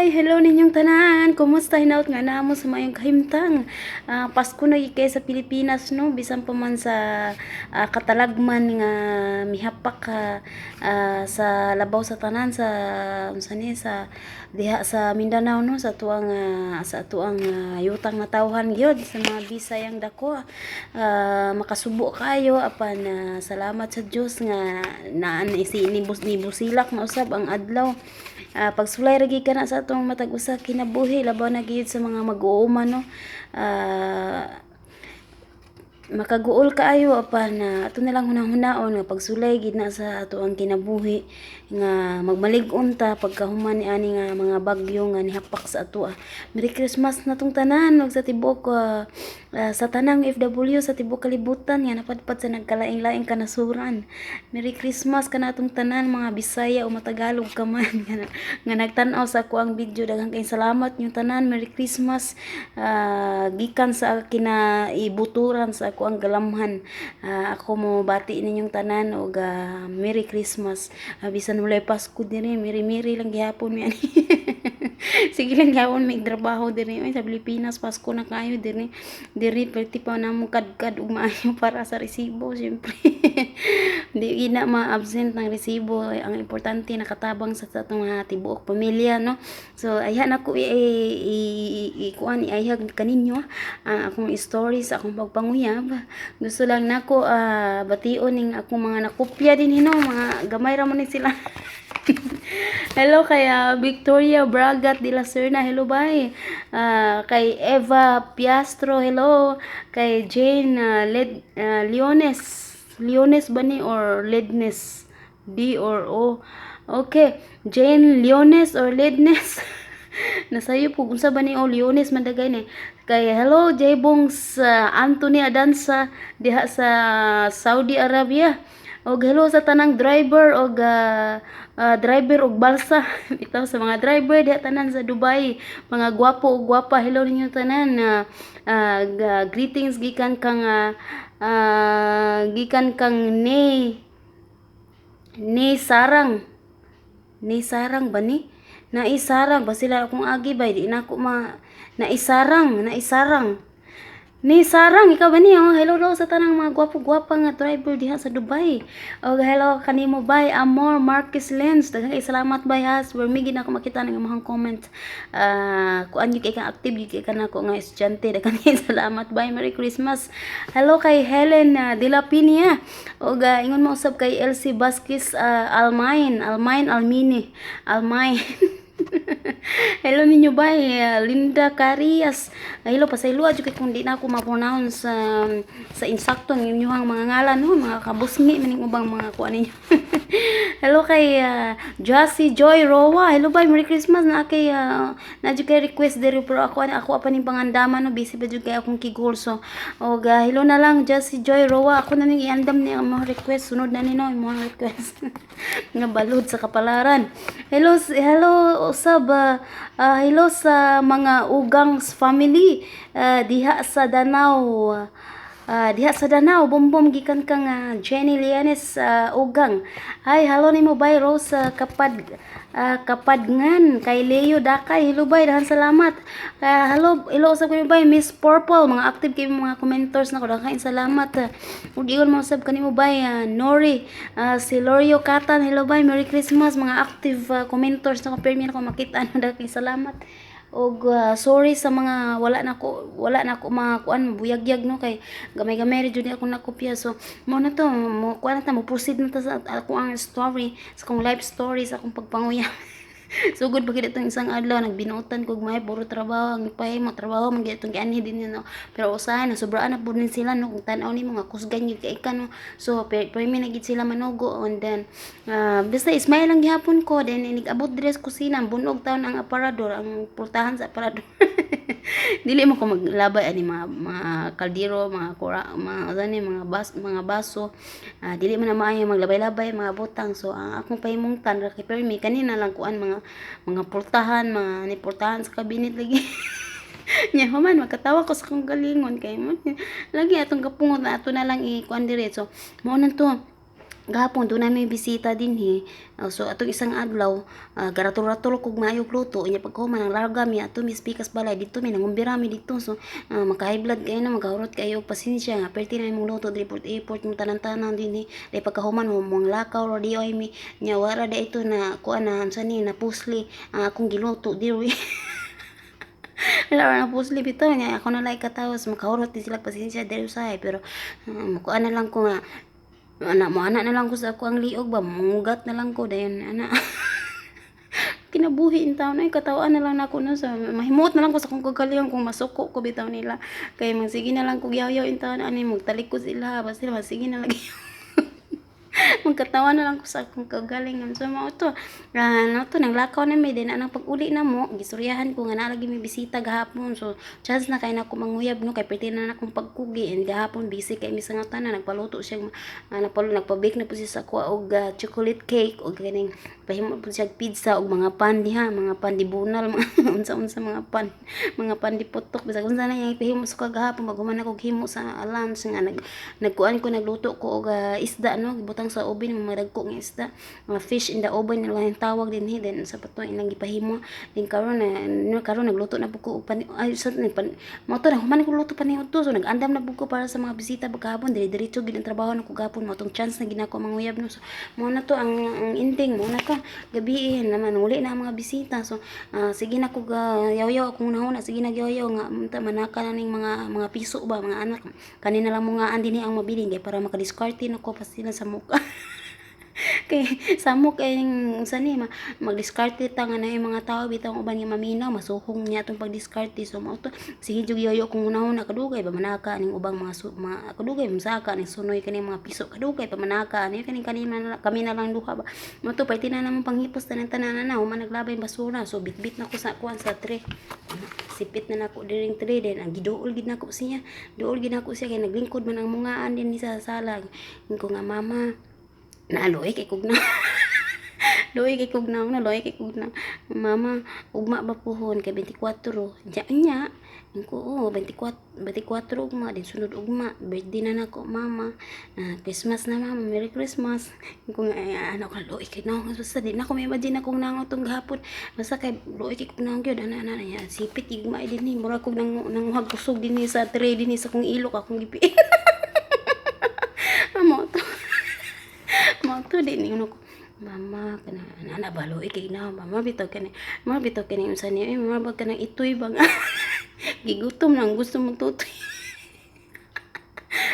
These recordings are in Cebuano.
Hi! Hello ninyong tanan! Kumusta hinaut nga namo sa mayong kahimtang? Pasko na gyud kay sa Pilipinas, no, bisan pa man sa katalagman nga mihapak ka sa labaw sa tanan sa unsa ni sa diha sa Mindanao, no, sa atuang yutang natawhan gyud sa mga Bisayang dako. Makasubo kaayo, apan salamat sa Dios nga naan si nibusilak na usab ang adlaw. Pagsulay ra gyud kana sa atong matag usa kinabuhi, labaw na gyud sa mga mag-uuma, no. Makaguol kaayo, apan ato na lang hunahunahon nga pagsulay gid na sa ato ang kinabuhi nga magmalig-on ta pagkahuman niani nga mga bagyo nga nihapak sa atoa. Merry Christmas natong tanan ug sa tibuok sa tanang OFW sa tibuok kalibutan nga napadpad sa nagkalaing-laing kanasuran. Merry Christmas kanatong tanan, mga Bisaya o Matagalog ka man nga nagtan-aw sa akoang video. Daghang kayong salamat ninyong tanan. Merry Christmas gikan sa kinaibuturan sa akoang galamhan. Ako mo bati ninyong tanan og Merry Christmas. Bisan walay Pasko diri, Merry Merry lang gihapon mi ani. Sige lang gihapon may trabaho diri. Ay, sa Pilipinas Pasko na kayo diri. Diri perti pa namo kadkad og maayo para sa resibo, syempre. Di na ma-absent ng resibo. Ang importante nakatabang sa atong mga tibuok pamilya, no. So ayhan ako i kuan iayhag kaninyo ang akong story sa akong pagpanguyab. Gusto lang nako bation ning akong mga nakopya din hino, mga gamay ra man ni sila. Hello kay Victoria Bragat de la Serna, hello bye. Kay Eva Piastro, hello. Kay Jane Leones, Leones ba ni or Lednes? D or O? Okay, Jane Leones or Lednes. Nasayo po unsa ba ni o Leones man dagay ni. Kay hello Jaybongs Anthony Adansa diha sa Saudi Arabia. Og hello sa tanang driver og driver og balsa. Bitaw sa mga driver diha tanan sa Dubai, mga gwapo ug gwapa, hello ninyo tanan. Greetings gikan kang ni Sarang. Ni Sarang ba ni? Naisarang ba sila akong agi bay di na ako ma naisarang, naisarang. Ni Sarang, ikaw ba ni? Oh, hello daw sa tanang mga gwapo-gwapa nga driver diha sa Dubai. Og hello kanimo bay Amor Marquez Lens. Daghang kay salamat bay ha. Permi gid ako makita ng imong comment. Kuan gyud kay ka, active gyud kay ka nako nga estudyante. Daghang kay salamat bay. Merry Christmas. Hello kay Helen de la Pinia. Og ingon mo usab kay Elsie Vasquez Almain, Almain Almini, Almain. Hello ninyo bay Linda Carias. Hello, pasayloa jud kay kung di na ako ma-pronounce sa insakto ang inyong mga ngalan, no, mga kabusngi maning ubang mga kuan ninyo. Hello kay Jassy Joy Roa. Hello bay, Merry Christmas na kay na jud kay request diri, pero ako pa ning pangandaman, no, busy pa jud kay akong kigol. So og hello na lang Jassy Joy Roa. Ako na ning iandam ni ang mga request, sunod na ni no imong request nga balud sa kapalaran. Hello hello usab hello sa mga Ugangs family diha sa Danau. Diha sa Danau, Bombom, gikan kang Jenny Lianes Ugang. Hi, hello nimo bay Rose Kapadngan, kay Leo Dakay, hello bay, daghang salamat. Hello, hello usab kanimo bay Miss Purple, mga active kay mga commenters nako, daghang salamat. Ug ingon mo usab kanimo bay Nori, si Lorio Katan, hello bay, Merry Christmas, mga active commenters nako, permi nako makita no, daghang salamat. Og sorry sa mga wala na ko makuan, buyagyag, no, kay gamay-gamay ra jud ni akong nakopya. So mo na to, mo kuan na ta, mo proceed na ta sa ako ang story, sa akong life story sa akong pagpanguya. Sugod pa gid itong isang adlaw, nagbinuotan kog may puro trabaho ang ipahimo, trabaho man gid itong gianhi din no, pero usahay na sobraan na pud ni sila, no, kung tan-aw nimo nga kusgan gyud kay ka, no. So permi na gid sila manugo. And then basta ismail lang gihapon ko. Then inig abot diri sa kusina, bunog taon ang aparador, ang pultahan sa aparador. Dili mo ko maglabay ani mga kaldero, mga kura, mga ano, mga baso. Dili man na maayo maglabay-labay mga butang. So ang akong pahimungtan ra kay permi kanina lang kuan mga pultahan, mga ni pultahan sa kabinet lagi. Nya human makatawa ko sa akong galingon kay mo lagi atong kapungot na ato na lang i kuan dire. So mao na to. Gahapon doon may bisita dinhi. So atong isang adlaw, garatol-ratol kog maayog luto, unya pagkahuman ang larga mi ato mi pikas balay dito, mi nangumbira mi dito. So maka-high blood kayo na, makahurot kayo og pasensya nga perti na imong luto diri, effort mo tanan-tanan dinhi. Dahil pagkahuman mo mong lakaw ra di ay mi nya wara da ito na kuan na unsa ni na pusli ang akong giluto diri. Wala na pusli bitaw nya ako na lang katawas, makahurot di sila pasensya diri usahay, pero mukuan na lang ko nga ana mo, ana na lang ko sa ako ang liog ba, mangugat na lang ko dayon ana. Kinabuhi in taon ay katawaan na lang nako no, sa mahimuot na lang ko sa akong kagalingon kung masuko ko bitaw nila kay magsige na lang ko yaw-yaw in taon ani, magtalikod sila basta sige na lang, magkatawa na lang ko sa akong kagalingon. So mao to, no to naglakaw na mi din anang pag-uli na mo, gisuryahan ko nga naa lagi may bisita gahapon. So chance na kay nako manguyab no, kay perti na akong pagkugi, and gahapon busy kay mi sa tanan. Nagpaluto siya, nagpa-bake na po siya sa kuha og chocolate cake og kaning pahimo po siya pizza og mga pan diha, mga pan di bunal, mga unsa-unsa mga pan, mga pan di putok, bisag unsa na iyang ipahimo sa kagahapon. Pag human ako himo sa lunch nga nagkuan ko, nagluto ko og isda no, gibutang sa oven, mga dagko nga isda, mga fish in the oven nila yung tawag dinhi. Then sa pato ilang gipahimo din karon na no, karon nagluto na pud ko og pan ay sa pan mao to na human ko luto pa ni to. So nag-andam na pud ko para sa mga bisita pagkahapon. Dire diretso gid ang trabaho nako gahapon, mao tong chance na ginako manguyab no. So mao na to ang ending, mao na to gabi naman uli na ang mga bisita. So sige na ko ga yaw-yaw akong nahuna, sige na yaw-yaw nga unta manaka na ning mga piso ba, mga anak kanina lang mo nga andi ni ang mabilin kay para makadiskarte na ko pa sila sa muka kay samok kay unsa ni ma, magdiskarte ta nga na yung mga tao bitaw ang uban nga maminaw, masuhong niya atong pagdiskarte. So mao to, sige jug yoyo kung unahon na kadugay ba manaka ning ubang mga, mga kadugay masaka ning sunoy kaning mga piso, kadugay pa manaka ani kaning kanina na, kami na lang duha ba. Mao to, pwede na namang panghipos tanan tanan na human naglabay basura. So bitbit na ko sa kuan sa tray, sipit na nako diring tray. Then ang giduol gid nako siya, duol gid nako siya kay naglingkod man ang mungaan din ni sa sala. Ko nga, "Mama, naaloy kay kog na, luoy kay kog na, luoy kay kog na, mama, ugma ba puhon kay 24 nya nya?" Ko, "Oh, 24, 24 ugma din, sunod ugma birthday na nako, mama. Christmas na, mama, Merry Christmas." Ko nga, "Ay, ano ka, luoy kay na, basta di na ko may imagine akong nangaw tong gahapon, basta kay luoy kay kog naong gyud ana ana ana sipit igma din ni mura kog nang nanguhag kusog dinhi sa tray dinhi sa kong ilok akong gipi." Amo to, mao to di ni ko, "Mama, kana ana ba, luoy kay na, mama, bitaw kani, mama, bitaw kani unsa ni, eh, mama ba kanang itoy ba nga gigutom lang gusto mo tutoy."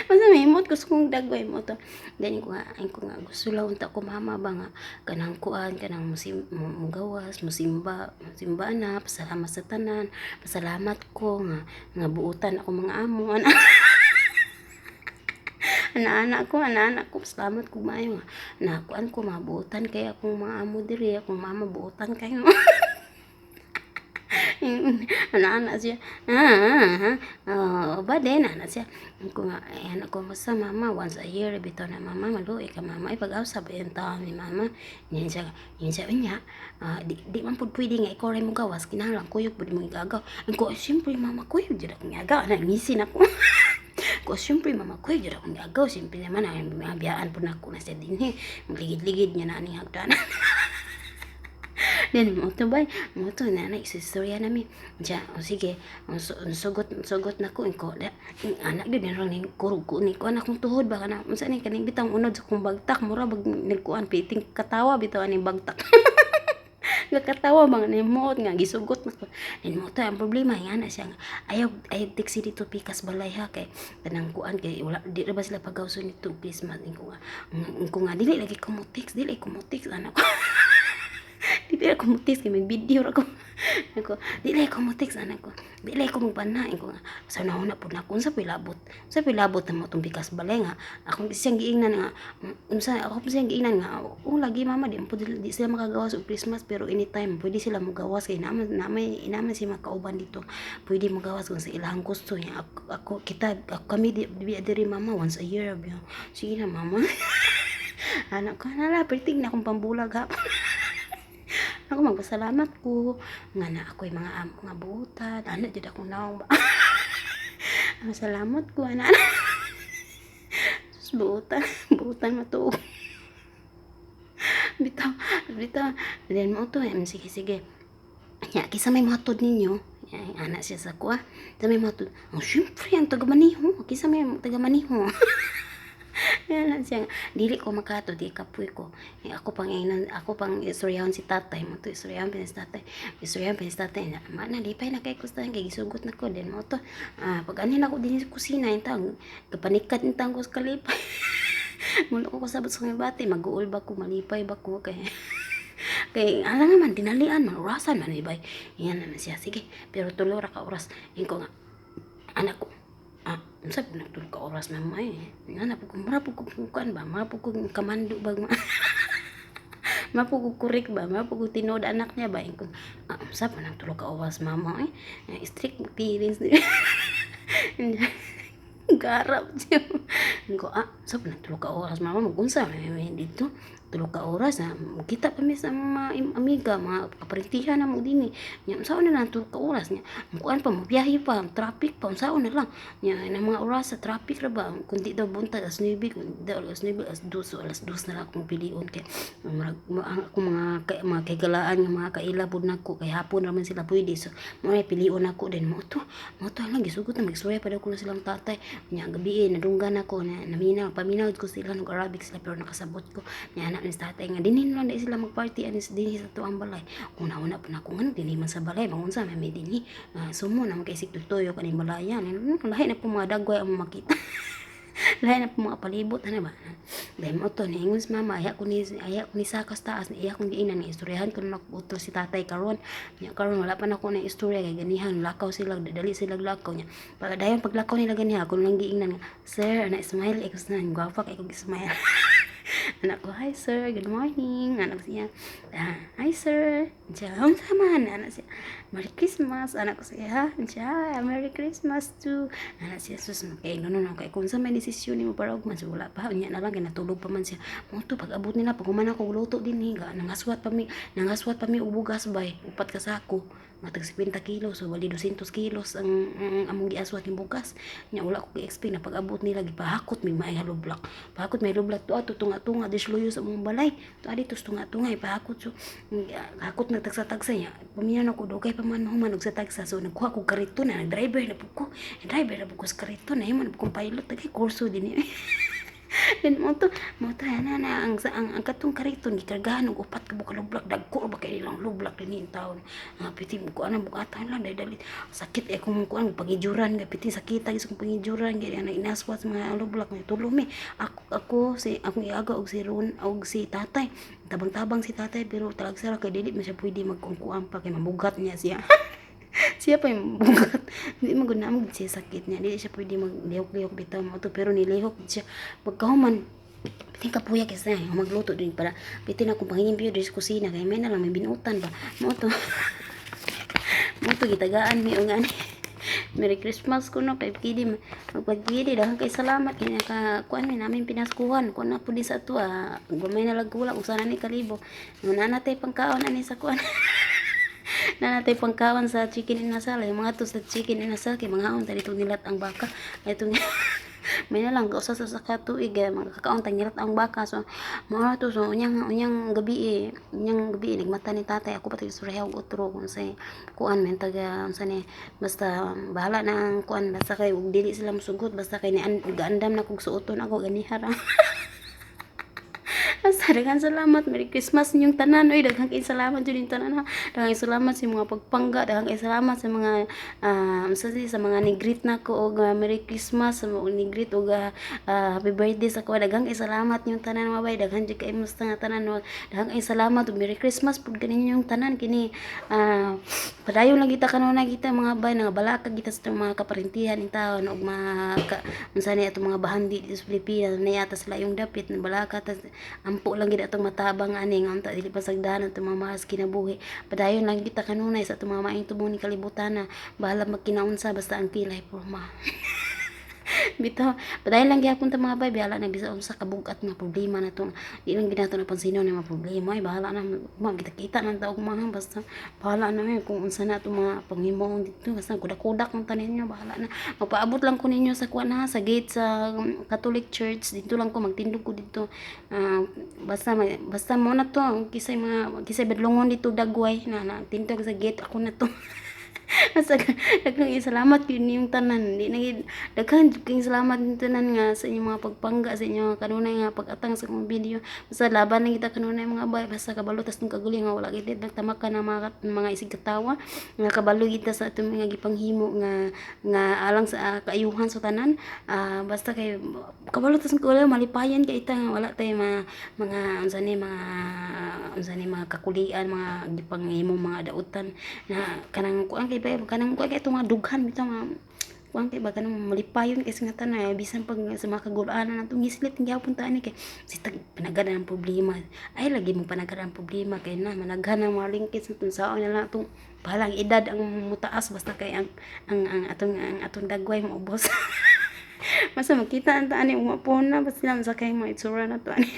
Basta may himot ko sa kong dagway mo to. Then ko nga gusto lang unta ko, mama ba nga kanang kuan kanang musim mugawas, musimba, musimba na, pasalamat sa tanan, pasalamat ko nga nga buutan ako mga amo ana. Ana-ana ko, ana-ana ko, pasalamat ko maayo nga nakuan ko mabuutan kay akong mga amo diri, akong mama buutan kayo. Ana-ana siya. "Ah, ah, ah, ba din ana siya." Ko nga, ay anak ko, "Basta mama, once a year bitaw na, mama, maluoy ka, mama, ay pag-awsa ba yung taon ni mama." Yan siya unya, di man pud pwede nga ikaw ray mo gawas, kinahanglan kuyog pud mo igagaw. Ang ko, "Siyempre mama, kuyog jud akong igagaw." Ana ngisin ako. Ko, "Siyempre mama, kuyog jud akong igagaw, siyempre naman ang biyaan pud nako na siya dinhi. Magligid-ligid niya na aning hagdanan." Then mo to bay, mo to na na istorya nami. Diya, o sige, ang sugot sugot nako ko da, anak gyud ni ning kurog ko ni kuan akong tuhod ba kana unsa ni kaning bitang unod sa akong bagtak, mura bag nagkuan piting katawa bitaw aning bagtak. Nakatawa mga nimuot nga gisugot na ko. Then mo to ang problema nga na siya nga ayaw ayaw taxi dito pikas balay ha, kay kanang kuan kay wala di ra ba sila pagawson nito Christmas. Ko nga dili lagi ko mo text, dili ko mo text anak ko. Dili ako mo text kay mag-video ra ko. Ako, dili ko mo text anak ko. Dili ko magbana ko nga. Sa nauna pud nako unsa pay labot. Unsa pay labot na mo tong pikas balay nga akong siyang giingnan nga unsa ako siyang giingnan nga, "Oh lagi mama, di po di sila makagawas og Christmas, pero anytime pwede sila mogawas kay naman namay naman si makauban dito. Pwede mogawas kung sa ilahang gusto niya. Ako, ako kita ako, kami di, di diri mama, once a year." Sige na mama. Anak ko nala pertig na akong pambulag ha. Ako magpasalamat ko nga na ako'y mga amo nga buutan. Ano jud akong naong ba. Salamat ko ana. Sus, buutan, buutan matuog. Bitaw, then mo to, sige sige. Nya, kinsa may mohatod ninyo? Ana siya sa kuha. Kinsa may mohatod? Oh, syempre, ang taga-maniho. Kinsa may taga-maniho? Ana siya, dili ko makahatod, di kapoy ko. Eh, ako pang ingnan, ako pang istoryahon si tatay, mo to istoryahan pa si tatay. Istoryahan pa si tatay. Na, ma na lipay na kay kustahan kay gisugot na ko then mo to. Ah, pag anhin ako dinhi sa kusina intang kapanikat intang ko sa kalipay. Wala ko kasabot sa mga bati, mag-uol ba ko, malipay ba ko kay kay ala naman tinalian man orasan man ibay. Yan naman siya, sige, pero 3 ra ka oras. Ingon ko nga anak ko, ah, unsa po nag 3 ka oras mama eh. Nga na po ko, mura po ko kuan ba, mura po ko kamando ba, mura po ko kurik ba, mura po ko tinuod anak niya ba. Ingon ko, ah, unsa po nang 3 ka oras mama eh. Strict parents. Garap siya. Ingon ko, ah, unsa po nang 3 ka oras mama, mag-unsa man dito. 3 ka oras, ah, kita pa mi sa mga amiga, mga kaparintihan na mo dinhi. Nya unsaon na lang 3 ka oras nya. Kuan pa mobiyahe pa, traffic pa, unsaon na lang. Nya ang mga oras sa traffic ra ba, kung di daw buntag alas 9, kung di daw alas 9, alas 2, so alas 2 na lang akong pilion kay murag ang akong mga mga kahigalaan nga mga kaila pud nako kay hapon ra man sila pwede. So mao na pilion nako din mo to. Mo to lang gisugot na magstorya pa daw ko na silang tatay. Nya gabi eh, nadunggan ako na naminaw, paminaw ko sila nag Arabic sila pero nakasabot ko. Nya anak ni tatay nga dinhi lang di sila magparty ani dinhi sa tuang balay. Una-una pa nako nga dinhi man sa balay mangunsa man may dinhi. Sumo na man kay sig tuyo kaning balayan. Lahi na po mga dagway ang makita. Lahi na po mga palibot ana ba. Dahil mo to niingon si mama aya ko ni sakas taas iya akong giinan ni istoryahan ko na utro si tatay karon. Nya karon wala pa nako na istorya kay ganihan lakaw sila dali sila lakaw nya. Pag dayon paglakaw nila ganiha ako lang giingnan nga, sir ana smile ikaw sa gwapa kay kog smile. Anak ko, hi sir, good morning. Anak siya, ah, hi sir. Siya, unsa man? Anak siya, Merry Christmas. Anak ko siya, ha? Siya, Merry Christmas too. Anak siya, sus, kay ganun ako. Kay kung sa may desisyon nimo para ug man, so wala pa. Unya na lang, kay natulog pa man siya. Mo to, pag abot nila, pag human ako, luto din, higa. Nangaswat pa mi, ubugas bay. 4 ka sako. Matag 50 kilos, so bali 200 kilos ang among giaswat ni bugas. Nya wala ko gi-expect na pag abot nila gipahakot may maay hollow block. Pahakot may hollow block tuwa to tunga-tunga disloyo sa among balay. Tuwa dito tunga-tunga ipahakot so hakot nagtagsa-tagsa nya. Paminaw na ko dugay pa man human og sa tagsa so nagkuha ko kariton na nag-driver na pud ko. Driver na pud ko sa kariton na himo na pud kong pilot tagay kurso din ni. Then mo to ana na ang katong kariton gikargahan og 4 ka buok hollow block dagko ba kay ilang hollow block dinhi in taon. Ang piti mo kuan ang bugatan lang dahil dali sakit eh kung kuan pagijuran nga piti sakit sa kung pangijuran kay ana inaswat sa mga hollow block nga tulo mi. Ako si akong iaga og si Ron og si tatay. Tabang-tabang si tatay pero talagsa ra kay dili man siya pwede magkungkuan pa kay mabugat niya siya. Siya pa yung bugat. Hindi man gud na mo siya sakit niya. Dili siya pwede maglihok-lihok bitaw mo to pero nilihok siya. Pagkahuman pitin kapuya kaysa magluto din para pitin akong pangimpyo diri sa kusina kay may na lang may binutan ba. Mo to. Mo to gitagaan mi og ani. Merry Christmas ko no kay pidi magpagpidi daghan kay salamat kay naka kuan mi namin pinaskuhan kuan na pud sa ato ah gamay na lang kulang usa na ni kalibo. Naa na tay pangkaon ani sa kuan. Naa na tay pangkaon sa chicken inasal yung mga to sa chicken inasal kay mangaon ta dito nilat ang baka. Itong may na lang usa sa ka tuig eh, makakaon ta nilat ang baka so mao na to so unyang unyang gabi eh, unyang gabi eh, nagmata ni tatay ako pati istorya og otro kung say kuan man taga unsa ni basta bahala na ang kuan basta kay ug dili sila mosugot basta kay ni gaandam na kog suoton ako ganiha ra. Basta daghan salamat, Merry Christmas ninyong tanan oy, daghan kay salamat jud ninyong tanan ha. Daghan salamat sa mga pagpangga, daghan kay salamat sa mga unsa sa mga ni-greet nako og Merry Christmas, sa mga ni-greet og happy birthday sa ko. Daghan kay salamat ninyong tanan mga bay, daghan jud kay musta nga tanan no. Daghan kay salamat ug Merry Christmas pud kaninyong tanan kini padayon lang kita kanunay kita mga bay nga balaka kita sa mga kaparintihan ning taon og mga unsa ni atong mga bahandi dito sa Pilipinas niya ta sila yung dapit na balaka ta ampo lang gid atong matabang ani nga unta dili pasagdahan atong mga mahal sa kinabuhi. Padayon lang kita kanunay sa atong mga maayong tubong ni kalibutan na bahala magkinaunsa basta ang pilay porma. Bitaw, padayon lang gyapon ta, mga bay, bahala na bisa unsa kabugat nga problema na to. Di lang gid nato napansinon ang mga problema, ay bahala na ma kita-kita nang taog mga, basta bahala na eh, kung unsa na itong mga panghimuon dito, basta kudak-kudak ang tanin nyo, bahala na. Magpaabot lang ko ninyo sa kuan ha, sa gate sa Catholic Church, dito lang ko magtindog ko dito. Basta basta mo na to, kisay mga kisay badlongon dito dagway na na tindog sa gate, ako na to. Basta daghang salamat yun yung tanan. Di na gid daghan jud kayong salamat yung tanan nga sa inyong mga pagpangga, sa inyong kanunay nga pag-atang sa akong video. Basta laban lang kita kanunay, mga bay, basta kabalo tas tung kagaling nga wala gid nagtamakan ang mga isig katawa nga kabalo kita sa atong mga gipanghimo nga nga alang sa kaayuhan sa tanan. Basta kay kabalo tas kagaling, malipayan kay ita nga wala tay mga unsa ni mga kakulian, mga gipanghimo, mga dautan na kanang kuan kay ba, kanang kuan kay itong mga dughan bitaw nga kuan kay ba, kanang malipayon kay sa tanan bisan pag sa mga kagulanan natong gislit gyapon ta ani kay sitag panagana ang problema, ay lagi mo panagana ang problema kay na managhan ang mga lingkit sa itong saon na lang atong bahalang edad ang mutaas, basta kay ang atong dagway maubos. Basta makita ang ani umapon na, basta lang sa kay mga itsura na to ani.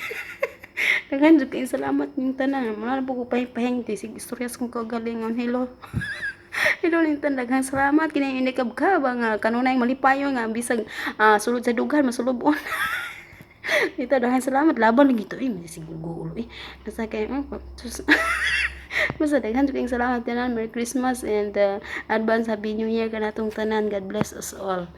Daghan jud kayong salamat ning tanan. Wala na po ko pahing-pahing kay sig istorya sa kong kaugalingon. Hello. Hello ning tanan, daghang salamat kini ini kabkab nga kanunay malipayon nga bisag sulod sa dughan masulubon. Ito, daghan salamat, laban lang ito eh, may sigugulo eh. Basta kay sus. Basta daghan jud kayong salamat tanan. Merry Christmas and advance Happy New Year kanatong tanan. God bless us all.